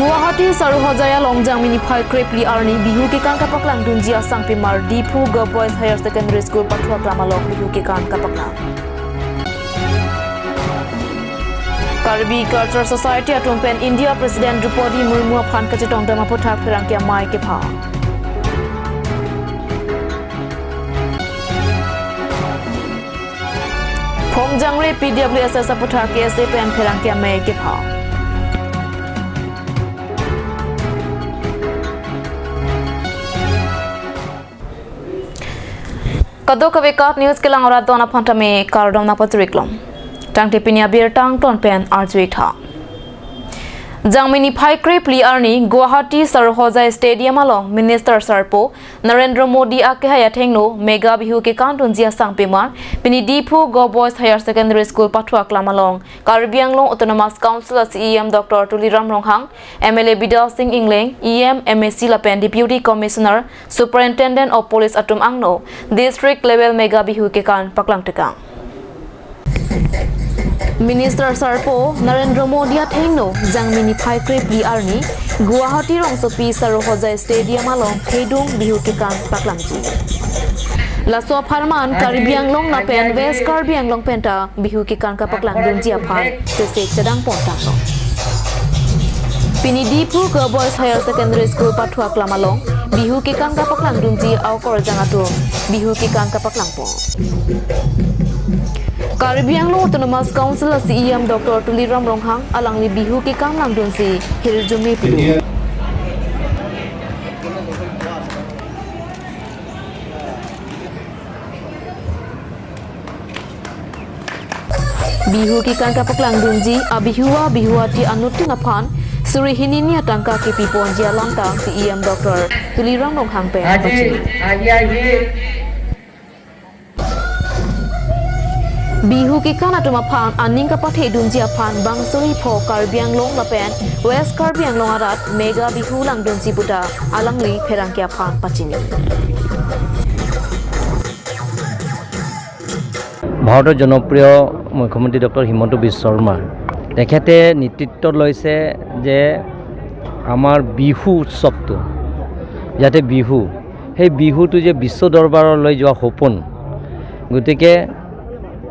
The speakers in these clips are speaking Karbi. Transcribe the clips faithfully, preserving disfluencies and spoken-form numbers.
Guwahati Saruhojai along Jangmi niphai krephli arni Bihu kekan kapaklangdunji asangpimar Diphu Girls Boys Higher Secondary School pathu aklam along Bihu kekan kapaklang. Karbi Cultural Society atum pen India President Droupadi Murmu aphan kachetongdam aphuthak pherangke amei kepha. Phongjangre P W S S aphuthak K S A pen pherangke amei kepha. Kadokave KAT News kelang ora don aphan tame kardom nangpachiriklong. Tangte pini abirta angton pen arju-ik tha. Jangmi niphai krephli arni Guwahati Saruhojai Stadium along Minister Sarpo Narendra Modi akehai athengno Mega Bihu kekandunji asangpimar pini Diphu Girls Boys Higher Secondary School pathu aklam along Karbi Anglong Autonomous Council a CEM Doctor Tuliram Ronghang, MLA Bidya Sing Engleng, EM, MAC lapen Deputy Commissioner, Superintendent of Police atum angno District Level Mega Bihu kekan paklangtekang. Minister Sarpo Narendra Modi athengno Jangmi niphai krephli arni Guwahati rongsopi Saruhojai Stadium along thedung Bihu kekan paklangji. Laso apharman Karbi Anglong lapen West Karbi Anglong penta Bihu kekan kapaklangdunji aphan sesek chedang pon tanglo. Pini Diphu Girls Boys Higher Secondary School pathu aklam along Bihu kekan kapaklangdunji akorjang atum Bihu kekan kapaklangpo. Karbi Anglong Autonomous Council a CEM Doctor Tuliram Ronghang alangli Bihu kekan langdunsi hirjume pilo. Bihu kekan kapaklangdunji abihu abihuati anuttin aphan suri hini ni atangka kepiponji alamtang CEM Doctor Tuliram Ronghang pen pachini. Bihu kekan atum aphan aning kapathedunji aphan bang suri pho Karbi Anglong lapen West Karbi Anglong arat Mega Bihu langdunji puta alangli pherangke aphan pachini. ভাৰতৰ জনপ্ৰিয় মুখ্যমন্ত্ৰী ডক্টৰ হিমন্ত বিশ্ব শৰ্মা, তেখেতে নেতৃত্ব লৈছে যে আমাৰ বিহু উৎসৱটো, যাতে বিহু, সেই বিহুটো যে বিশ্ব দৰবাৰলৈ যোৱা সপোন। গতিকে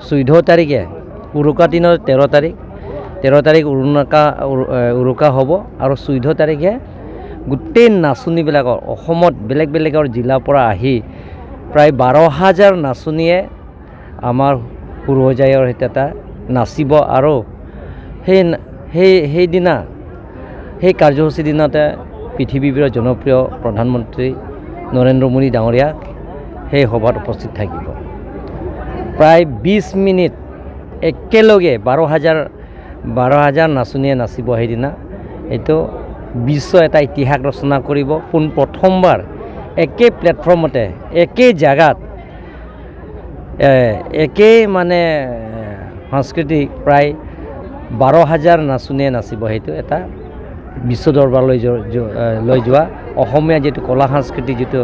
চৈধ্য তাৰিখে, উৰুকা দিনৰ তেৰ তাৰিখ, তেৰ তাৰিখ উৰুকা, উৰু-, এ, উৰুকা হ'ব আৰু চৈধ্য তাৰিখে গোটেই নাচনীবিলাকৰ, অসমত বেলেগ বেলেগৰ জিলাৰ পৰা আহি প্ৰায় বাৰ হাজাৰ নাচনীয়ে আমাৰ সুৰহোজাইৰ সৈতে এটা নাচিব আৰু সেই, সেই, সেইদিনা, সেই কাৰ্যসূচীৰ দিনতে পৃথিৱীৰ জনপ্ৰিয় প্ৰধানমন্ত্ৰী নৰেন্দ্ৰ মোদী ডাঙৰীয়া সেই সভাত উপস্থিত থাকিব। প্ৰায় বিশ মিনিট একেলগে বাৰ হাজাৰ, বাৰ হাজাৰ নাচনীয়ে নাচিব সেইদিনা। এইটো বিশ্ব এটা ইতিহাস ৰচনা কৰিব। পোন প্ৰথমবাৰ একে প্লেটফৰ্মতে, একে জাগাত এ, একেই মানে, এ, সাংস্কৃতিক প্ৰায় বাৰ হাজাৰ নাচনীয়ে নাচিব। সেইটো এটা বিশ্ব দৰবাৰলৈ য-, য-, এ, লৈ যোৱা অসমীয়া যিটো কলা সংস্কৃতি, যিটো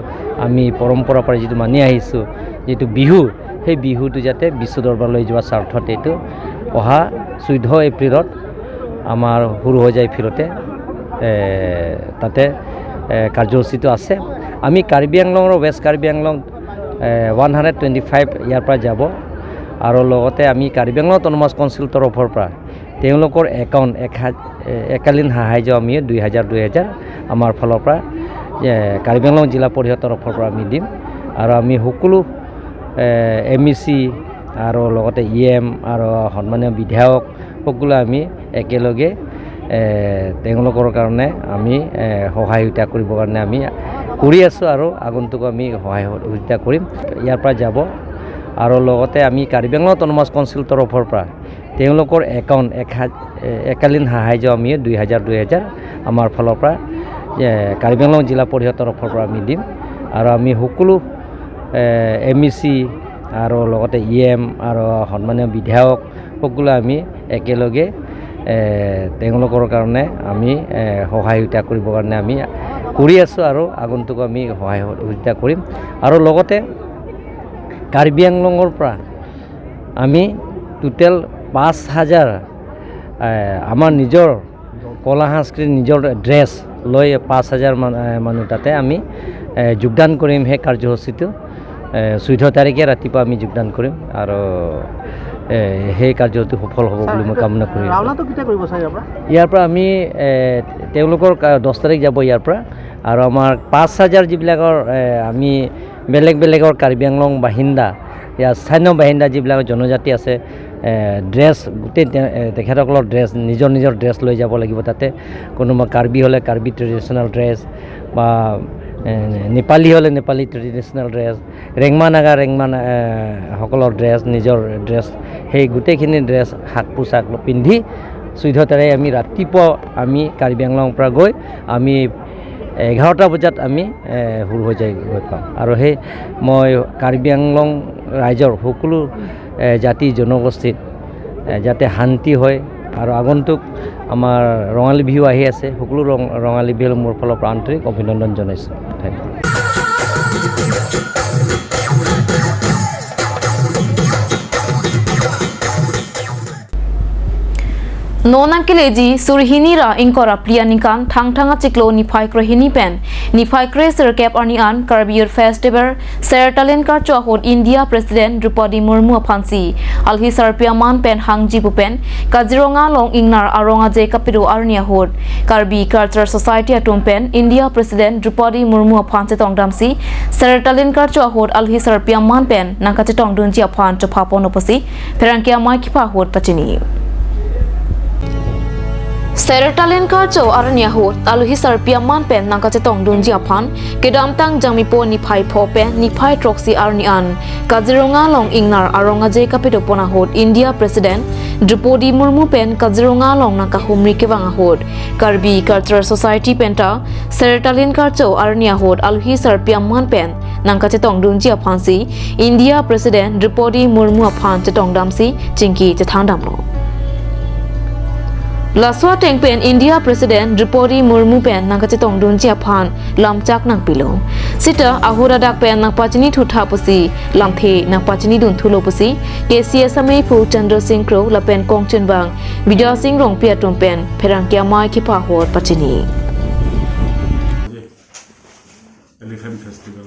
আমি পৰম্পৰা পৰা যিটো মানি আহিছোঁ, যিটো বিহু, সেই বিহুটো যাতে বিশ্ব দৰবাৰলৈ যোৱাৰ স্বাৰ্থত এইটো অহা চৈধ্য এপ্ৰিলত আমাৰ সুৰহোজাই ফিল্ডতে, এ, তাতে, এ, কাৰ্যসূচীটো আছে। আমি কাৰ্বি আংলং আৰু ৱেষ্ট কাৰ্বি আংলং, এ, one hundred twenty five year পৰা যাব আৰু লগতে আমি কাৰ্বি আংলং অট'নমাছ কাউন্সিল তৰফৰ পৰা তেওঁলোকৰ একাউণ্ট এক হা-, এ, এককালীন সাহায্য আমি দুই হাজাৰ, দুই হাজাৰ আমাৰ ফালৰ পৰা, এ, কাৰ্বি আংলং জিলা পৰিষদ তৰফৰ পৰা আমি দিম আৰু আমি সকলো, এ, এম ই চি আৰু লগতে ই এম আৰু সন্মানীয় বিধায়ক সকলোৱে আমি একেলগে, এ, তেওঁলোকৰ কাৰণে আমি, এ, সহায় সহযোগিতা কৰিবৰ কাৰণে আমি কৰি আছোঁ আৰু আগন্তুক আমি সহায় সহযোগিতা কৰিম। ইয়াৰ পৰা যাব আৰু লগতে আমি কাৰ্বি আংলং অট'নমাছ কাউন্সিল তৰফৰ পৰা তেওঁলোকৰ একাউণ্ট এক হা-, এ, এককালীন সাহায্য আমি দুই হাজাৰ, দুই হাজাৰ আমাৰ ফালৰ পৰা, এ, কাৰ্বি আংলং জিলা পৰিষদ তৰফৰ পৰা আমি দিম আৰু আমি সকলো, এ, এম ই চি আৰু লগতে ই এম আৰু সন্মানীয় বিধায়ক সকলোৱে আমি একেলগে, এ, তেওঁলোকৰ কাৰণে আমি, এ, সহায় সহযোগিতা কৰিবৰ কাৰণে আমি কৰি আছোঁ আৰু আগন্তুক আমি সহায় সহযোগিতা কৰিম আৰু লগতে কাৰ্বি আংলঙৰ পৰা আমি টোটেল পাঁচ হাজাৰ, এ, আমাৰ নিজৰ কলা সংস্কৃতি, নিজৰ ড্ৰেছ লৈ পাঁচ হাজাৰ মান-, এ, মানুহ তাতে আমি, এ, যোগদান কৰিম সেই কাৰ্যসূচীটো। এ, চৈধ্য তাৰিখে ৰাতিপুৱা আমি যোগদান কৰিম আৰু, এ, সেই কাৰ্যটো সফল হ'ব বুলি মই কামনা কৰিম। ৰাওনাটো কেতিয়া কৰিব ছাৰ ইয়াৰ পৰা? ইয়াৰ পৰা আমি, এ, তেওঁলোকৰ কা-, দহ তাৰিখ যাব ইয়াৰ পৰা। আৰু আমাৰ পাঁচ হাজাৰ যিবিলাকৰ, এ, আমি বেলেগ বেলেগৰ কাৰ্বি আংলং বাসিন্দা, ইয়াৰ স্থানীয় বাসিন্দা যিবিলাক জনজাতি আছে, এ, ড্ৰেছ গোটেই তে-, এ, তেখেতসকলৰ ড্ৰেছ, নিজৰ নিজৰ ড্ৰেছ লৈ যাব লাগিব তাতে। কোনোবা কাৰ্বি হ'লে কাৰ্বি ট্ৰেডিশ্যনেল ড্ৰেছ বা, এ, নেপালী হ'লে নেপালী ট্ৰেডিশ্যনেল ড্ৰেছ, ৰেংমা নাগা, ৰেংমা না-, এ, সকলৰ ড্ৰেছ, নিজৰ ড্ৰেছ, সেই গোটেইখিনি ড্ৰেছ, সাজ পোছাক পিন্ধি চৈধ্য তাৰিখে আমি ৰাতিপুৱা আমি কাৰ্বি আংলঙৰ পৰা গৈ আমি এঘাৰটা বজাত আমি, এ, হুৰহজা গৈ পাম। আৰু সেই মই কাৰ্বি আংলং ৰাইজৰ সকলো, এ, জাতি জনগোষ্ঠীত, এ, যাতে শান্তি হয় আৰু আগন্তুক আমাৰ ৰঙালী বিহু আহি আছে, সকলো ৰং-, ৰঙালী বিহুলৈ মোৰ ফালৰ পৰা আন্তৰিক অভিনন্দন জনাইছোঁ। Thank you. Non nangkeleji suri hini ra ingkoi ra phli aningkan Thangthang achiklo niphai krehini pen niphai kre sirkep arni an Karbi Youth Festival Sertalin Karcho ahut India President Droupadi Murmu aphansi alhi sarpi aman pen hangji pu pen Kaziranga along ingnar arong aje kapido arni ahut Karbi Cultural Society atum pen India President Droupadi Murmu aphan chetongdamsi Sertalin Karcho ahut alhi sarpi aman pen nangkachetongdunji aphan chophapono pusi pherangke amei kepha ahut pachini. Sertalin Karcho arni ahut alhi sarpi aman pen nangkachetongdunji aphan kedamtang Jangmipo niphai pho pen niphai throksi arni an Kaziranga along ingnar arong aje kapidopon ahut India President Droupadi Murmu pen Kaziranga along nangkahumri kevang ahut Karbi Cultural Society penta Sertalin Karcho arni ahut alhi sarpi aman pen nangkachetongdunji aphansi India President Droupadi Murmu aphan chetongdamsi chingki chethandamlo. Laso ateng pen India President Droupadi Murmu pen nangkachetongdunji aphan lamchak nangpilo. Sita ahut adak pen nangpachini thutha pusi lamthe nangpachinidunthulo pusi K C S amei phu Chandra Singh Kro lapen kongchunbang Bidya Singh Rongpi atum pen pherangke amei kepha ahut pachini. Elephant Festival.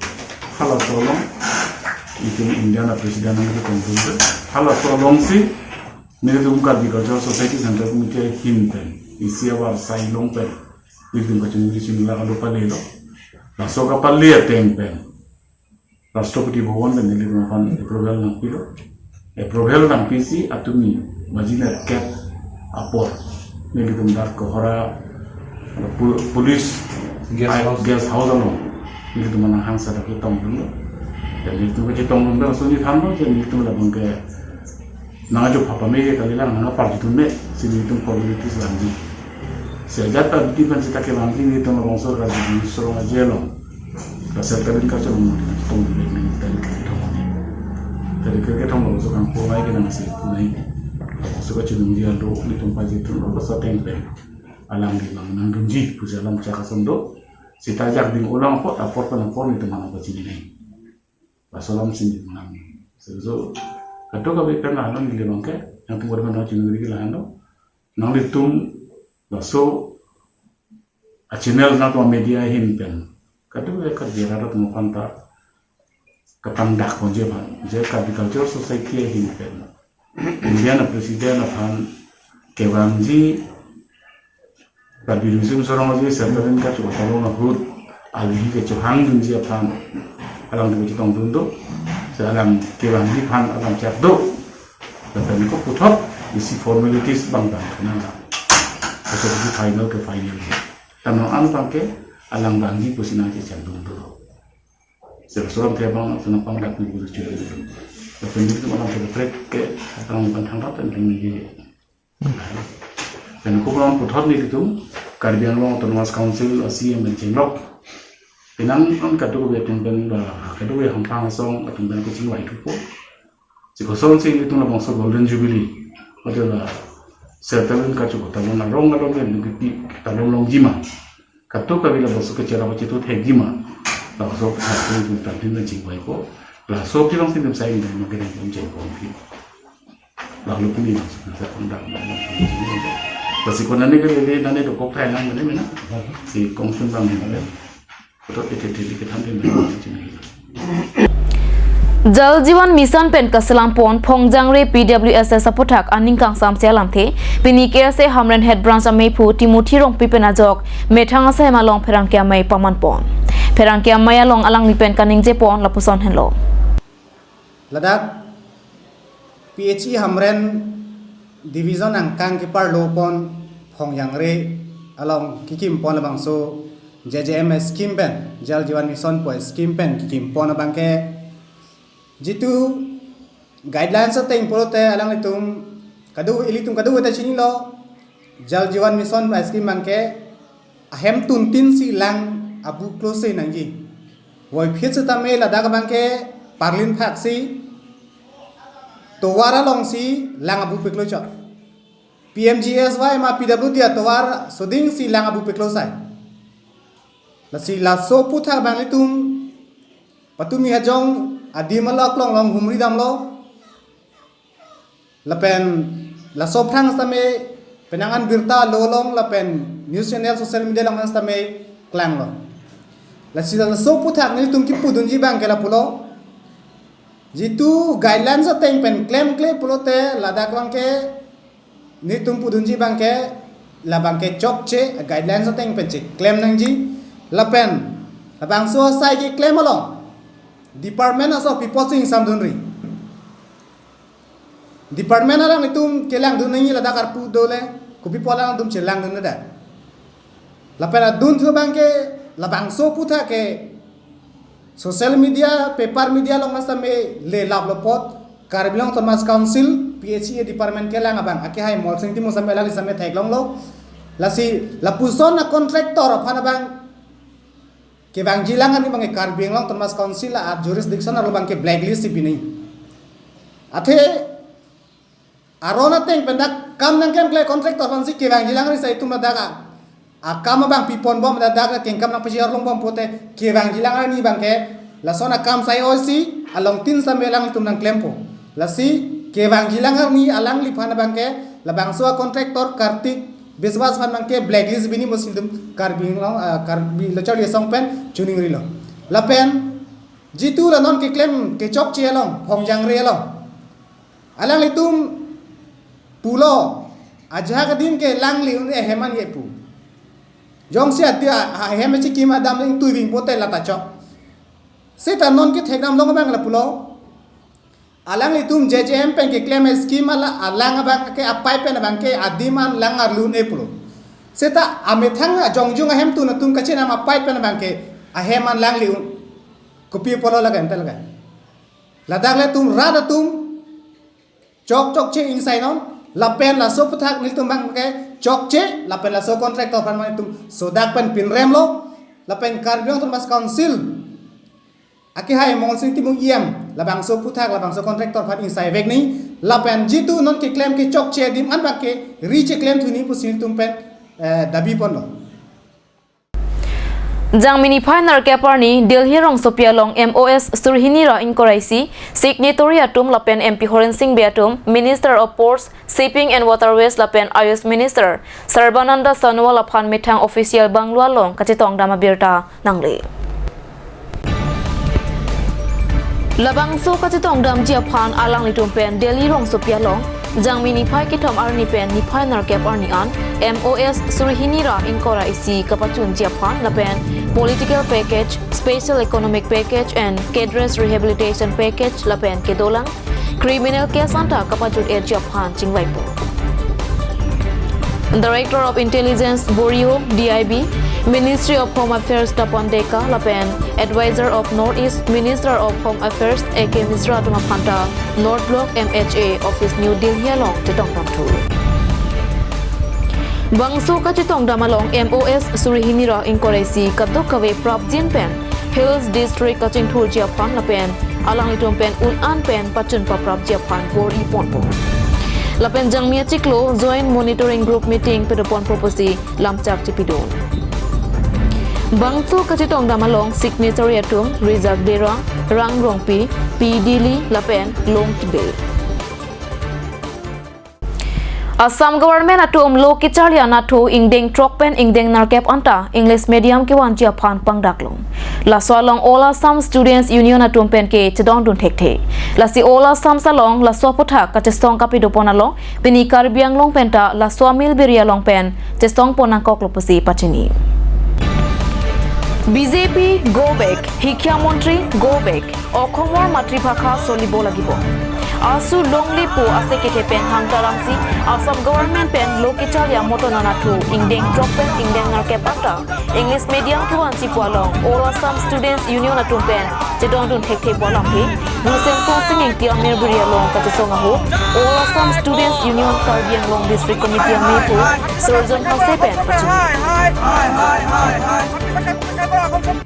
Halaso along, itum India a-President nangkachetongdunde. Halaso alongsi, nelitum Karbi Cultural Society Central Committee ahin pen, isi avar sai long pen, itum kachingri chingla alo palelo. Laso kapale ateng pen Rashtrapati Bhavan pen nelitum aphan approval nangpilo. Approval nangpisi atumi baji nerkep apor nelitum dak Kohora pu-, police guest ai-, house, guest house along nelitum aphan hangsa dak chetongdunlo. Dan nelitum kachetongdun pen suni thanlo, dan nelitum labang ke nangjo papa me ke kalilang nangparjutun me, si nelitum formalities vangji. Sejat ta bithi pen sita kevangji nelitum labangso Karbi News arong aje along. Laso Sertalin Karcho along nelitum tong dun me tari kethom. Tari kethom labangso kangpo mai ke nangsi punai. Labangso kachiningri alo nelitum pajutun labangso ateng pen alang di bang nangdunji pusi alam chak ason do. Sita jak ding ulang apot apor pen apor nelitum aphan pachini nang. Laso alam si nelitum nang. So, so, kadokave pen la-an neli abang ke, nangtum bor pen nangchiningri ke la-an lo. Nanglitum laso a-channel nangtum media ahin pen kadokave Karbi arat atum aphan ta kapangdakponji aphan, je Karbi Cultural Society ahin pen India a-President aphan kevangji Karbi Riso Nimso Rong Aje Sertalin Karcho Talon ahut alhi kechehangdunji aphan alangtum chetongdun do. Si alang kevangji aphan alam chak do. Lapen ko puthot isi formalities bang bang nang. Laso isi final ke final. Tanglo an abang ke alang vangji pusi nangchechangdun do. Sera suram te bang, sena pangdak ni guru chiri. Lapen nelitum alam ke trek ke, alang bang thangthang pen ring ni. Dan ko bang puthot nelitum Karbi Anglong Autonomous Council a-C E M pen chenglok. Penang an kadokave atum pen ba, kadokave hangpang asong atum pen kachingvai thupo. Si kosonsi nelitum labangso Golden Jubilee, hote la Sertalin Karcho Talon arong along le nelitum talon longji ma. Kadokave labangso kechela pachitu thekji ma. Labangso kachiningri pen nelitum chingvaipo. Laso aphi alongsi nelitum sai nelitum kedeng tum chengkong aphi. Lalu pini laso kita kondang. Kasi konane ke lele nane dokok thai lang mene mena. Si kongsun bang mene. Koto tete tete ke tham de mene. Jal Jeevan Mission pen kaselam pon Phongjangre P W S S aphuthak aning kangsamse alamthe pini K S A Hamren Head Branch amephu Timothy Rongpi pen ajok methang asai malong pherangke amei paman pon. Pherangke amei along alangli pen kaningje pon lapuson henlo. Ladak P H E Hamren Division angkang keparlo pon Phongjangre along kekim pon labangso J J M scheme pen, Jal Jeevan Mission pu scheme pen kekim pon abangke jitu guidelines ateng pulote alanglitum kadu ilitum kadu ta chinilo, Jal Jeevan Mission scheme abangke ahem tuntin si lang abu close nangji. Voiphit setame ladak abangke parlin phak si tovar along si lang abu peklo chot. P M G S Y ma P W D atovar soding si lang abu peklo sai. Lasi laso aphuthak abang ilitum patumi hajong adim along klong long humri damlo. Lapen laso aphrang setame penang an birta lo along lapen news channel social media along setame klanglo. Lasi laso aphuthak nelitum kipudunji abangke lapulo. Jitu guidelines ateng pen klemkle pulote ladak abangke nelitum pudunji abangke labangke chokche guidelines ateng pen cheklem nangji lapen labangso asai keklem along department aso pipo si ingsamdunri. Department alanglitum kelangdun nangji ladak arpu dole, kopi pu alangtum chelangdun ladak. Lapen adunthu abangke labangso aphuthak ke social media, paper media along setame le lap lo apot, Karbi Anglong Autonomous Council, P H E department kelang abang, akehai Molsing Timung setame alang setame theklonglo. Lasi lapuson a contractor aphan abang kevangjilang arni abangke Karbi Anglong Autonomous Council a jurisdiction arlo abangke blacklist si pini. Athe aron ateng pen dak kam nangklemkle contractor aphan si kevangjilang arni sai itum ladak a, akam abang pipon bom ladak kengkam nangpaji arlong bom pulote kevangjilang arni abangke lason akam sai oi si along tin setame alangtum nangklempo. Lasi kevangjilang arni alangliphan abangke labangso a contractor Kartik Biswas aphan abangke blacklist pini mo si itum Karbi Anglong, ah, Karbi Lo Charli Asong pen chiningrilo. Lapen jitu la non keklem kechokche along, Phongjangre along, alanglitum pulo, ajahak adim ke lang le-un-e ahem an ye pu. Jongsi ati a, a, ahem chikim adam ling tui ving pulote lata chok. Seta non kethekdam long abang lapulo. Alanglitum J J M pen keklem scheme ala, alang abangke apipe pen abangke adim an lang arlu-un-e pulo. Seta amethang ajongjung ahem tun atum kachenam apipe pen abangke ahem an lang le-un. Kopi pulo laga ente laga. Ladak le atum rat atum chok chokche ingsai non, lapen laso aphuthak nelitum abangke chokche, lapen laso contractor aphan nelitum sodak pen pinremlo, lapen Karbi Anglong Autonomous Council akehai Molsing Timung E M labangso aphuthak labangso contractor aphan ingsai vek ni, lapen jitu non keklem kechokche adim an abangke ri cheklem thu ni pusi nelitum pen, eh, dabi ponlo. Jangmi niphai nerkep arni Delhi rongsopi along M O S suri hini ra ingkoi ra isi signatory atum lapen M P Horen Sing Bey atum, Minister of Ports, Shipping and Waterways lapen Ayush Minister Sarbananda Sonowal aphan methang official bungalow along kachetongdam abirta nangle. Labangso kachetongdamji aphan alanglitum pen Delhi rongsopi along Jangmi niphai kethom arni pen niphai nerkep arni an M O S suri hini ra ingkoi ra isi kapachunji aphan lapen political package, special economic package and cadres rehabilitation package lapen kedolang criminal case anta kapajut-etji aphan chingvaipo. Director of Intelligence Bureau, D I B, Ministry of Home Affairs Tapan Deka lapen Advisor of North East Minister of Home Affairs A K Misra atum aphan ta North Block M H A Office New Delhi along chetongdam thu. Bangso kachetongdam along M O S suri hini ra ingkoi ra isi kadokave prapjin pen Hills District kachingthurji aphan lapen alanglitum pen un-an pen pachun paprapji aphan bor-i ponpo. Lapen Jangmi achiklo Joint Monitoring Group meeting padoponpo pusi lamchak chepidun. Bangso kachetongdam along signatory atum Rizak Dera, Rang Rongpi, P Dili lapen Long Tibe. Assam Government atum lo kecharli anatthu ingdeng throk pen ingdeng nerkep anta English medium kevanji aphan pangdaklo. Laso along All Assam Students Union atum pen ke chedondun thekthe. Lasi All Assam along laso aphuthak kachesong kapidopon along pini Karbi Anglong penta laso amilbiri along pen chesongpon nangkoklo pusi pachini. B J P go back, Hikhya Montri go back, অসমৰ মাতৃভাষা চলিব লাগিব। আছু লংলিপো আছে কেথে পেংহাং তাৰাংচি Assam government pen লোকে চালিয়া মতন আনাথু ইংডেং ট্ৰক পেন ইংডেং নাৰকে পাতা ইংলিছ মিডিয়াম থুৱান চিপুৱালং অল আছাম ষ্টুডেণ্টছ ইউনিয়ন আতুম পেন চেদংদুন ঠেকঠেক পুৱালাংহি। বুলচেন ফংচিং ইংতি আমিৰ বুৰিয়া লং কাটিচং আহো all Assam students union Karbi Anglong district committee আমিৰ পু সৰ্জন হাছে পেন পাচিনি।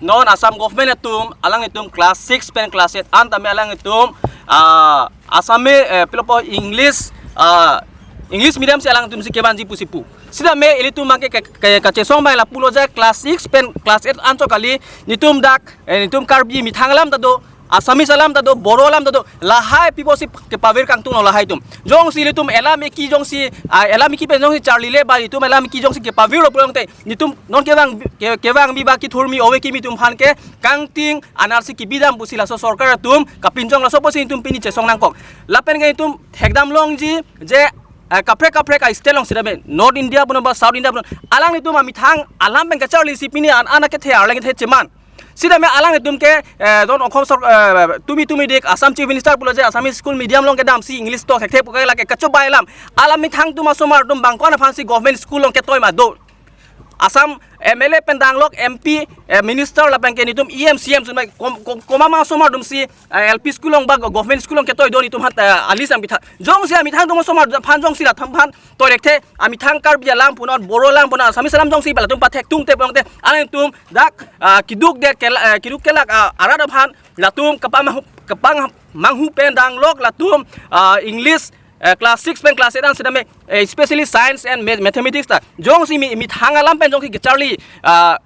Non Assam government atum alanglitum class six pen class eight an tame alanglitum ah, Assamese eh, pilopo English ah, English medium si alanglitum si kevanji pusi pu. Sitame ilitum mangke ke, ke, kachesong bai lapulo ja class six pen class eight anchot kali nitum dak eh, nitum Karbi methang alam ta do, Assamese alam ta do, Bodo alam ta do, lahai pipo si kepavir kangtung lo lahai atum. Jongsi ilitum elam eki jongsi ah, elam eki pen jongsi charlile ba itum elam eki jongsi kepavir lo pulang te nitum non kevang ke, kevang bi ba kithurmi ove kimi atum aphan ke kangting anarsi kibidam pusi laso sorkar atum kapinchong laso pusi itum pini chesong nangkok. Lapen ke itum thekdam longji je eh, kaprek kaprek a state along sitame North India punon ba South India punon alanglitum amethang alam pen kacharli si pini an an akethe arleng the cheman. Sitame alanglitum ke eh, don okhom sor eh, tumi tumi dik Assam Chief Minister pulo je Assamese school medium along kedam si English to thekthe pukai lake kachobai alam. Alam methang atum asomar atum bangkon aphan si government school along ketoi ma do. Assam M L A pen danglok M P eh, minister lapen ke nitum E M C M sunbai kom, kom, komama asomar atum si eh, L P school along ba government school along ketoi do nitum hat eh, alis amethang. Jongsi amethang atum asomar aphan jongsi latham aphan toi thekthe amethang Karbi alam punon Bodo alam punon Assamese alam jongsi ba latum pathek tungte punon te alanglitum dak ah, kiduk det kel, eh, kiduk kelak ah, arat aphan latum kapang kapang manghu pen danglok latum ah, English eh, class six pen class eight an sitame eh, especially science and math- mathematics ta jongsi mi methang alam pen jongsi kecharli ah,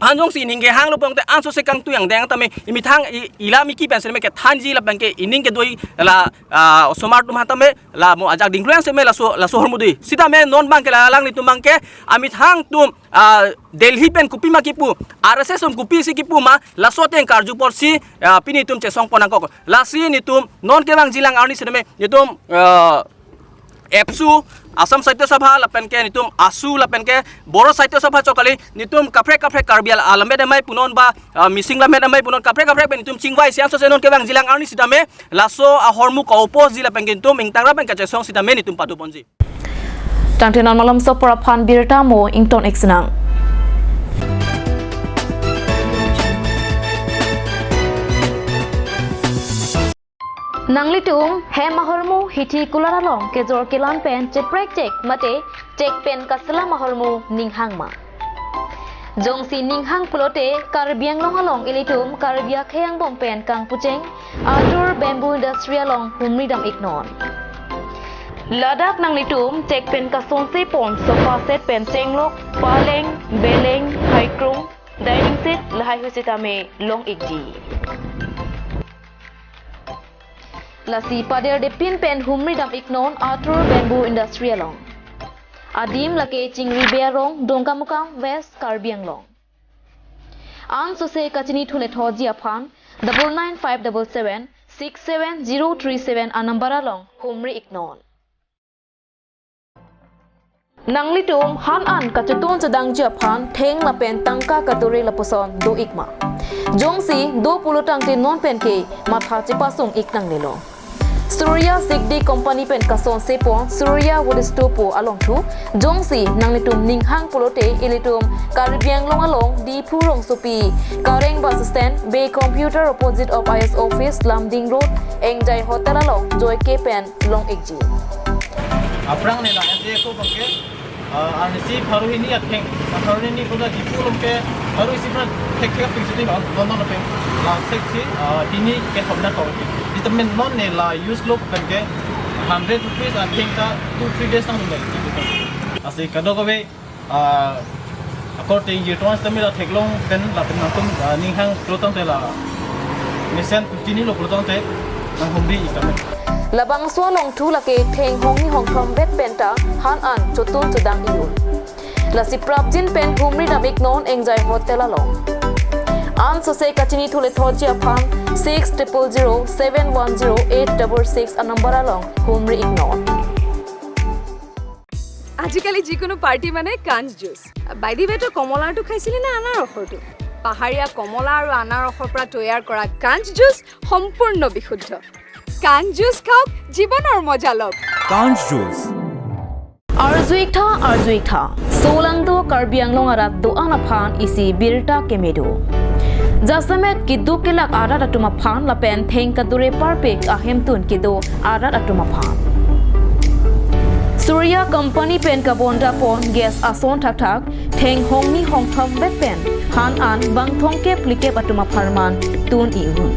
aphan jongsi ining kehang lo pulote anso se kangtung deng tame imethang i- ilam eki pen sitame kethanji lapen ke ining kedoi la ah, osomar atum tame la mo ajak dingklu sitame laso laso ahormu dei sitame non bangke la alanglitum bangke amethang atum ah, Delhi pen kopi ma kipu, R S S atum kopi si kipu ma, laso ateng karju apotsi ah, pini itum chesongpon nangkok. Lasi nitum non kevangjilang arni sitame nitum ah, ABSU, Assam Sahitya Sabha lapen ke nitum ASU lapen ke Bodo Sahitya Sabha chokali nitum kaprek kaprek Karbi al- alammet amei punon ba ah, Mising lammet amei punon kaprek kaprek pen nitum chingvai si anso se non kevangjilang arni sitame laso ahormu ka-oppose ji lapen ke nitum ingtangra pen kachesong sitame nitum padoponji. Tangte non malomso apor aphan birta mo ington-ik sinang. Nanglitum hem ahormu hithi kular along kejor kelan pen cheprekchek mate chek pen kaselam ahormu ninghang ma? Jongsi ninghang pulote Karbi Anglong along ilitum Karbi akhei angbong pen kangpucheng Atur Bamboo Industry along humri dam-iknon. Ladak nanglitum chek pen kasonsepon sofa set pen chenglok, paleng, beleng, haikrung, dining set lahai ahut sitame long-ikji. Lasi paderdepin pen humri dam-iknon Atur Bamboo Industry along. Adim lake Chingri Bey arong, Dongkamukam, West Karbi Anglong. Anso se kachinithunethoji aphan double nine five double seven six seven zero three seven anumber along humri-iknon. Nanglitum han an kachetun chedangji aphan theng lapen tangka kature lapuson do-ik ma? Jongsi do pulo tangte non pen ke matha chepasung-ik nangnelo. Surya Sigdi Company pen kasonsepon Surya Wood Stove pu alongthu, jongsi nanglitum ninghang pulote ilitum Karbi Anglong along Diphu rongsopi Kareng bus stand, Bey Computer opposite of I S office, Lumding Road, Engjai Hotel along joike pen long-ikji. Aphrang nela N G O abangke ah, arnisi pharo hini atheng, ah, pharo hini koda Diphu along ke pharo isi pharo thekthek aphi shooting on, on, on aphi. La sek si, ah, hini ke hobna tong. Sitame non nela use lo pen ke hundred rupees atheng ta two three days nang nai. Lasi kadokave, ah, akorte jirtong sitame la theklong pen lapen nangtum, ah, ninghang pulo tangte la mesen chinilo pulo tangte nanghumri-ik tame. Labangso along thu lake theng hongni hongthom vet penta han an chotun chodang iyun. Lasi prapjin pen humri dam-iknon Enjoy Hotel along. Ansose kachini thule thotji aphan six triple zero seven one zero eight double six a number along humri-iknon. আজিকালি যিকোনো পাৰ্টি মানে কাঞ্চ জুচ। বাইদেৱেতো কমলাৰটো খাইছিলে নে আনাৰসৰটো? পাহাৰীয়া কমলা আৰু আনাৰসৰ পৰা তৈয়াৰ কৰা কাঞ্চ জুচ সম্পূৰ্ণ বিশুদ্ধ। কাঞ্চ জুচ খাওক, জীৱনৰ মজা লওক। Kanj Juice. Arju-ik tha, arju-ik tha. Solangdo Karbi Anglong arat do-an aphan isi birta keme do. Jasemet keduk kelak arat atum aphan lapen theng kadure parpik ahemtun kedo arat atum aphan. Surya Company pen kabondapon gas ason thakthak, theng hongni hongthom vet pen han an bang thomkep phlikep atum apharman tun-iknon.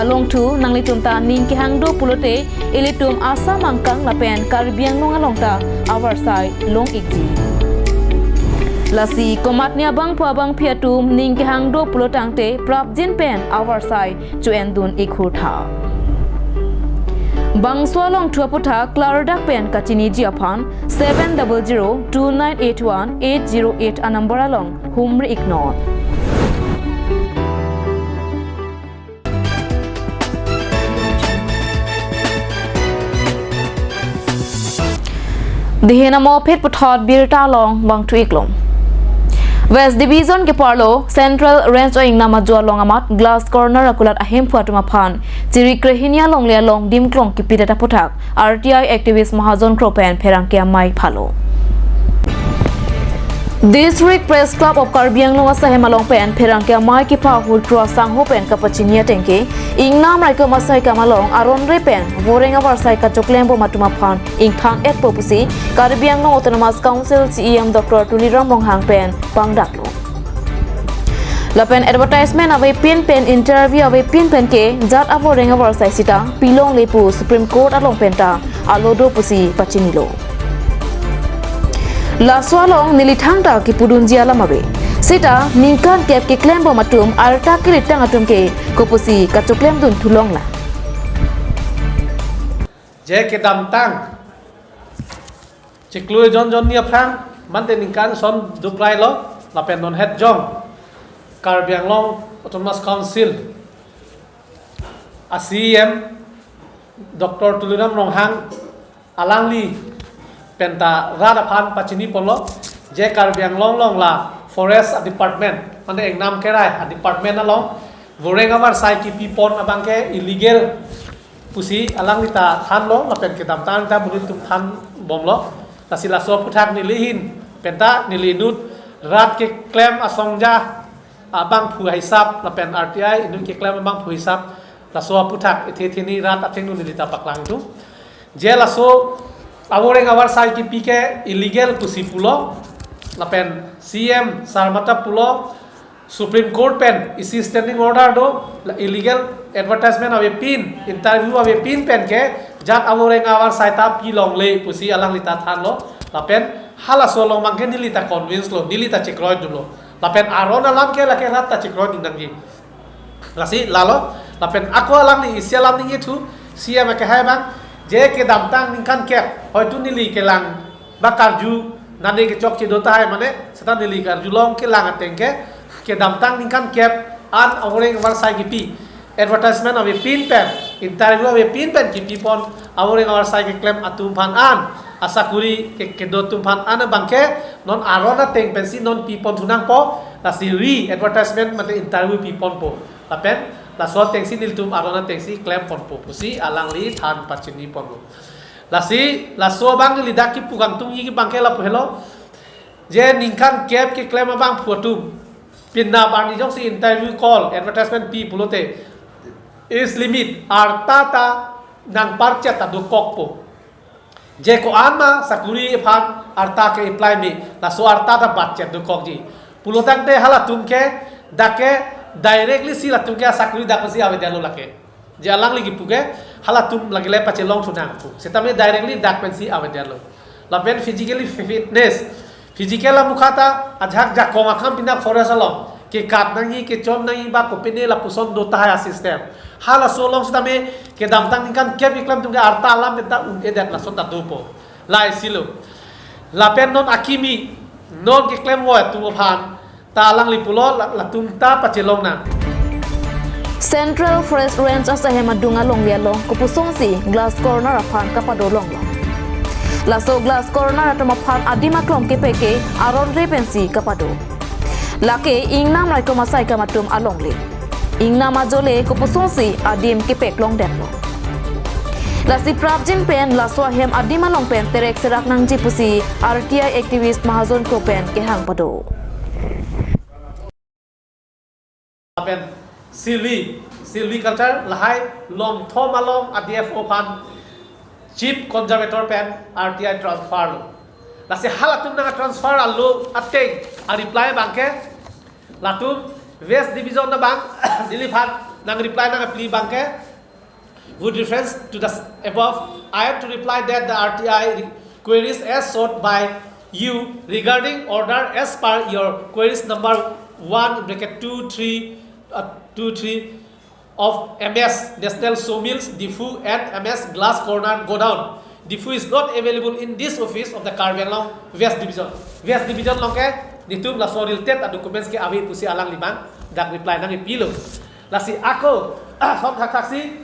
Along thu nanglitum ta ning kehang do pulote ilitum Assam angkang lapen Karbi Anglong along ta avarsai long-ikji. Lasi komatne abangphu abangphi atum ning kehang do pulo tangte prapjin pen avarsai cho-endun-ik hur tha. Bangso along thu aputhak klardak pen kachiniji aphan seven double zero two nine eight one eight zero eight a number along humri-iknon. Dihin amo phit puthot birta along bangthu-iklong. West Division keparlo Central Range o-ingnam ajo along amat Glass Corner akulat ahemphu atum aphan chiri krehini alongle along dimklong kipidet aputhak R T I activist Mahajon Kro pen pherangke amei phalo. District Press Club of Karbi Anglong asahem along pen pherangke amei kepahut Kro asangho pen kapachini atengke, ingnam raikom asaikam along aronre pen voreng avarsai kachoklembom atum aphan ingthang-etpo pusi Karbi Anglong Autonomous Council C E M Doctor Tuliram Ronghang pen pangdaklo. Lapen advertisement avepin pen interview avepin pen ke jat avoreng avarsai sita pilongle pu Supreme Court along penta alo do pusi pachinilo. Laso along neli thangta kipudunji alam ave. Sita ningkan kep keklembom atum arta kelitang atum ke kopusi kachoklemdun thulongla. Je kedamtang chiklo jon jonni aphrang, mate ningkan son duklailo, lapen non het jong Karbi Anglong Autonomous Council a C E M Doctor Tuliram Ronghang alangli penta rat aphan pachiniponlo, je Karbi Anglong along la Forest Department, mane ingnam kerai department along voreng avarsai kipipon abangke illegal pusi alangli ta thanlo, lapen kedamtang ta monit atum thanbomlo. Lasi laso aputhak neli ahin penta neli inut rat keklem asongja abangphu ahisap lapen R T I inut keklem abangphu ahisap laso aputhak ethe theni rat athengno neli ta paklangdun. Je laso avoreng avarsai kipi ke illegal pusi pulo, lapen C E M sir mate pulo, Supreme Court pen isi standing order do, la illegal advertisement avepin, interview avepin pen ke jat avoreng avarsai ta pilongle pusi alangli ta thanlo, lapen halaso along abangke neli ta convince lo, neli ta chekroidunlo, lapen aron alam ke lake rat ta chekroidun nangji. Lasi lalo, lapen ako alangli isi alam ningjethu, C E M akehai abang, je kedamtang ningkan kep, hoitu neli kelang ba karju nane kechokche do tahai mane, seta neli karjulong kelang atengke, kedamtang ningkan kep an avoreng avarsai kipi, advertisement avepin pen, interview avepin pen kipipon avoreng avarsai keklem atum aphan an, asakuri ke kedo atum aphan an abangke non aron ateng pensi non piponthu nangpo, lasi re-advertisement mate interview piponpo. Lapen laso atengsi nelitum aron atengsi klemponpo pusi alangli than pachiniponlo. Lasi laso abang neli dak kipu kangtungji abangke lapu helo. Je ningkan kep keklem abangphu atum, pinap arni jongsi interview call, advertisement pi pulote, age limit arta ta nangparchet ta dokokpo. Je ko-an ma sakuri aphan arta ke-apply me, laso arta ta batchet dokokji. Pulotangte halatum ke dak ke directly si latum ke asakuri dak si avedetlo lake. Je alangli kipu ke halatum lake le pachelongthu nang pu. Setame directly dak pensi avedetlo. Lapen physically fitness, physical amukha ta ajahak jakong akam pinak forest along kekat nangji, kechon nangji ba kopine lapuson do tahai a-system. Halaso along sitame kedamtang ningkan kep keklem atum ke arta alam penta un-edet lason ta dopo. Lahai si lo. Lapen non akimi, non keklem voi atum aphan ta alangli pulo la-, latum ta pachelong nang. Central Forest Range asai ahem adung alongle along kopusonsi glass corner aphan kapado longlo. Laso glass corner atum aphan adim aklong kepe ke aron re pensi kapado. Lake ingnam raikom asai kam atum alongle. Ingnam ajole kopusonsi adim kepek longdetlo. Lasi prapjin pen laso ahem adim along pen terek serak nangji pusi R T I activist Mahajon Kro pen kehang pado. Lapen silvi, silviculture lahai Longthom along a-D F O aphan Chief Conservator pen R T I transfer lo. Lasi halatum nang transfer alo ateng a-reply abangke latum West Division abang neliphan nang reply nang a-plea abangke, with reference to the above, I am to reply that the R T I queries as sought by you regarding order as per your queries number one bracket two three, uh, two three of M S National Sawmills, Diphu and M S Glass Corner Godown, Diphu is not available in this office of the Karbi Anglong West Division. West Division along ke netum laso related a-documents ke ave pusi alangli abang dak reply nangpilo. Lasi ako, ah, som thakthak si,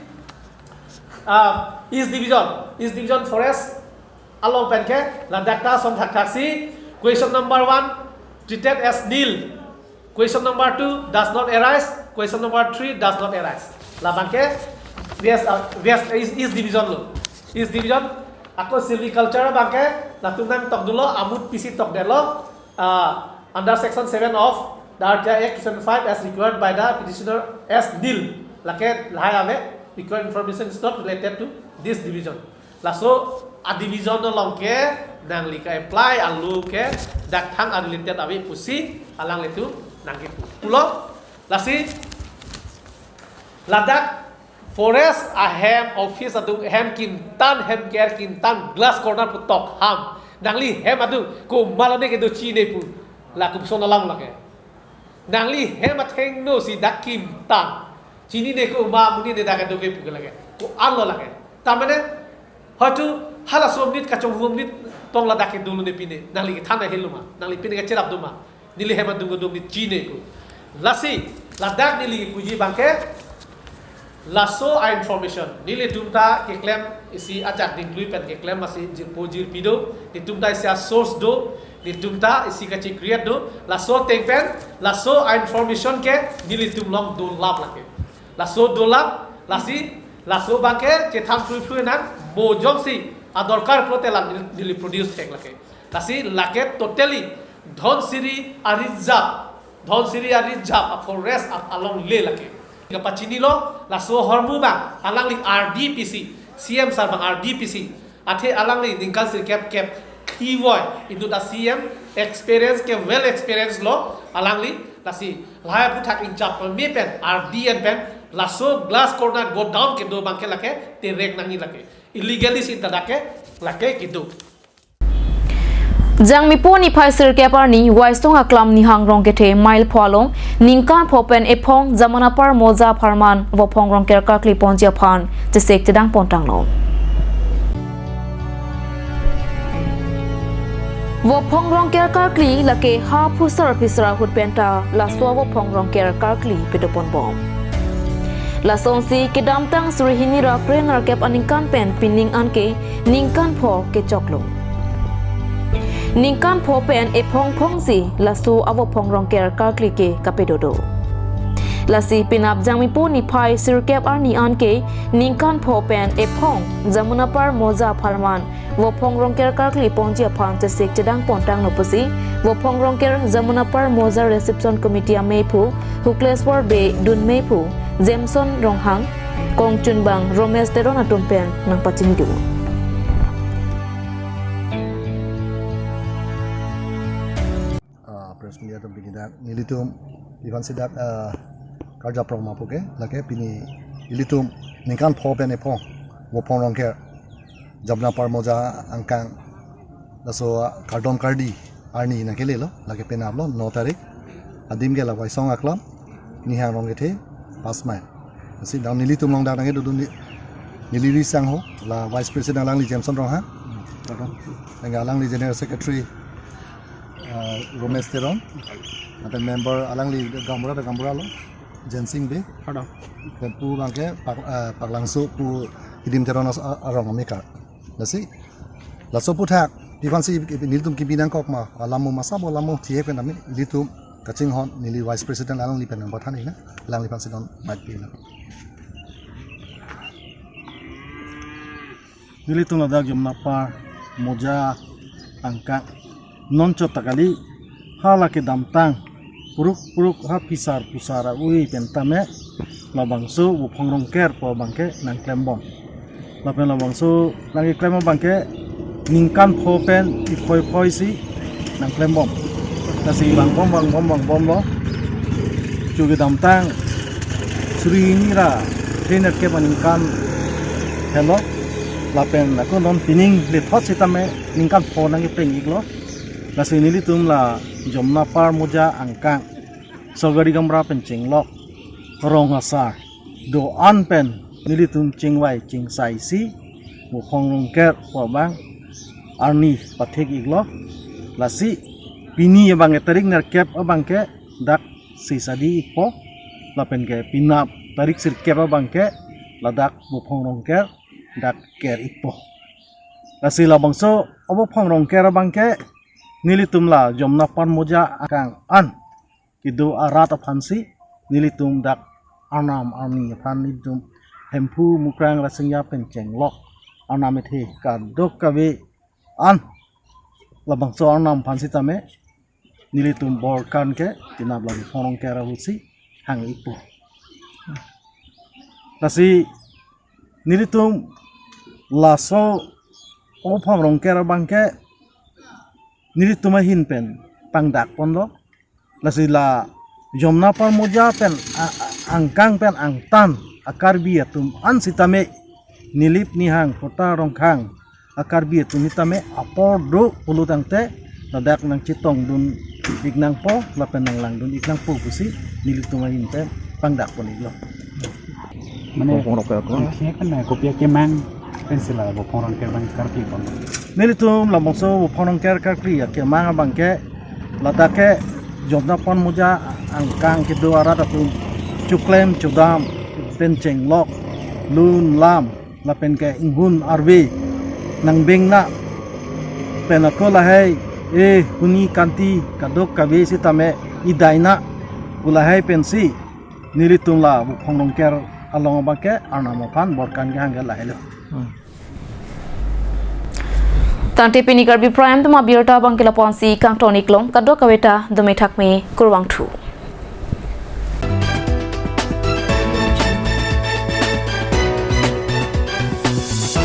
ah, East Division, East Division Forest along pen ke ladak ta som thakthak si, question number one treated as nil. Question number two does not arise. Question number three does not arise. Labangke West, uh, West East, East Division lo. East Division ako silviculture abangke latum nangtok dunlo, amut pisi tokdetlo, uh, under section seven of the R T I Act two thousand five as required by the petitioner as nil. Lake lahai ave, required information is not related to this division. Laso a-division along ke nangli ka-apply alo ke dak thang a-related ave pusi alanglitum nangkipu. Pulo, lasi ladak forest ahem office adung hem kintan, hem ker kintan, glass corner pu tok ham. Nangli hem adung komat lone kedo chinine pu. La kopuson alam lake. Nangli hem athengno si dak kintan. Chinine komat amonit ne dak kedo ke pu ke lake. Ko-an lo lake. Tamane, hoitu halaso amonit kachonghu amonit tong ladak kedo lone pine. Nangli kethan ahelo ma. Nangli pine kacherap do ma. Neli hem adung adung ne chinine ko. Lasi, ladak neli puji abangke, laso a-information nelitum ta keklem isi ajak dingklui pen keklem, masi jirpo jirpi do, netum ta isi a-source do, netum ta isi kachi-create do, laso ateng pen, laso a-information ke nelitum along dolap lake. Laso dolap, lasi, laso abangke chethan phrui phrui nang, mo jongsi adorkar pulote la neli, neli produce thek lake. Lasi lake totally Dhansiri a-reserve, Dhansiri a-reserve a-forest a-, alongle lake. Kapachinilo, laso ahormu abang alangli R D P C, C M sir abang R D P C. Athe alangli ningkan sirkep kep kivoi inut a-C M, experience ke well experience lo alangli. Lasi lahai aphuthak inchap me pen R D N pen laso glass corner godown kedo abangke lake terek nangji lake. Illegally si ta dak ke lake kedo. Jangmipo niphai sirkep arni Waisong Aklam Nihang Rongkethe mile pho along ningkan pho pen ephong Jamunapar Moja apharman Vophong Rongker karkli ponji aphan chesek chedang pontanglo. Vophong Rongker karkli lake ha phusar phisar ahut penta laso Vophong Rongker karkli padoponbom. Lasonsi kedamtang suri hini ra kre nerkep aningkan pen pining anke ningkan pho kechoklo. Ningkan pho pen ephong phong si laso a-Vophong Rongker karkli ke kapedo do. Lasi penap Jangmipo niphai sirkep arni anke ningkan pho pen ephong Jamunapar Moja apharman Vophong Rongker karkli ponji aphan chesek chedang pontanglo pusi Vophong Rongker Jamunapar Moja Reception Committee ameiphu Hukleswar Bey, dun meiphu Jameson Ronghang, kongchunbang Romesh Teron atum pen nangpachini do. Ah, press media atum pini dak nelitum ivan sidak, ah, karja prong mapu ke lake pini ilitum ningkan pho pen ephong Vophong Rongker Jamunapar Moja angkang laso kardom kardi arni nangkelelo, lake penaplo no tarik. Adim ke la Waisong Aklong, Nihang Rongkethe, Pasmai. Lasi dang nelitum along dak nangkedodun ni, neli ri sangho, la Vice President alangli Jameson Ronghang. Lapen alangli General Secretary, uh, Romesh Teron. Lapen member alangli gaonbura, gaonbura lo, Jensing Bey. Lapen pu abangke Pak-, uh, Paklangso pu Hidim Teron as-, a-, arong amekar. Lasi, laso aphuthak, pi aphansi nelitum kipi nangkok ma, alam mo masa bo alam mo thihek pen ami, nelitum kachinghon, neli Vice President alangli pen nangpathan iknang, alangli aphansi non mic pi nang. Nelitum ladak Jamnapar Moja angkang non chot ta kali, hala kedamtang puruk puruk ha phisar phisar a-ui pen tame labangso Buphong Rongker pu abangke nangklembom. Lapen labangso nangkeklem abangke ningkan pho pen iphoi phoi si nangklembom. Lasi vangbom vangbom vangbomlo. Chu kedamtang suri hini ra three hundred ke aningkan helo. Lapen ako non pining lethot sitame ningkan pho nangkepeng iklo. Lasi nelitum la Jamnapar Moja angkang Sogari Gamra pen chenglok rong asar do-an pen nelitum chingvai chingsai si Buphong Rongker pu abang arni pathek iklo. Lasi pini abangke tarik nerkep abangke dak sesadi ikpo. Lapen ke penap tarik sirkep abangke ladak Buphong Rongker dak ker ikpo. Lasi labangso Buphong Rongker abangke nelitum la Jamnapar Moja angkang an kedo arat aphansi nelitum dak arnam arni aphan nelitum Hemphu Mukrang Rasinja pen chenglok arnam ethe kadokave an labangso arnam aphan sitame nelitum borkan ke penap la Buphong Rongker ahut si hang ikpo. Lasi nelitum laso Buphong Rongker abangke nelitum ahin pen pangdak ponlo. Lasi la Jamnapar Moja pen a-, a-, angkang pen angtan a-Karbi atum an sitame Nilip Nihang Pota Rongkhang a-Karbi atum sitame apor do pulo tangte ladak nangchetongdun iknangpo lapen nanglangdun iknangpo pusi nelitum ahin pen pangdak pon iklo. Mane Buphong Rongker ko. Angkhek na kopi akemang pensi la Buphong Rongker abang karpi pon. Nelitum labangso Buphong Rongker karpi akemang abangke ladak ke Jamnapar Moja angkang kedo arat atum chuklem chudam pen chenglok lun lam lapen ke inghun arve nangbeng na pen ako lahai eh huni kanti kadokave sitame idai na pu lahai pensi nelitum la Buphong Rongker along abangke arnam aphan borkan kehang ke lahailo. Tangte pini Karbi Prime Time abirta abangke lapu-ansi kangton iklo, kadokave ta dome thakme, kurvangthu.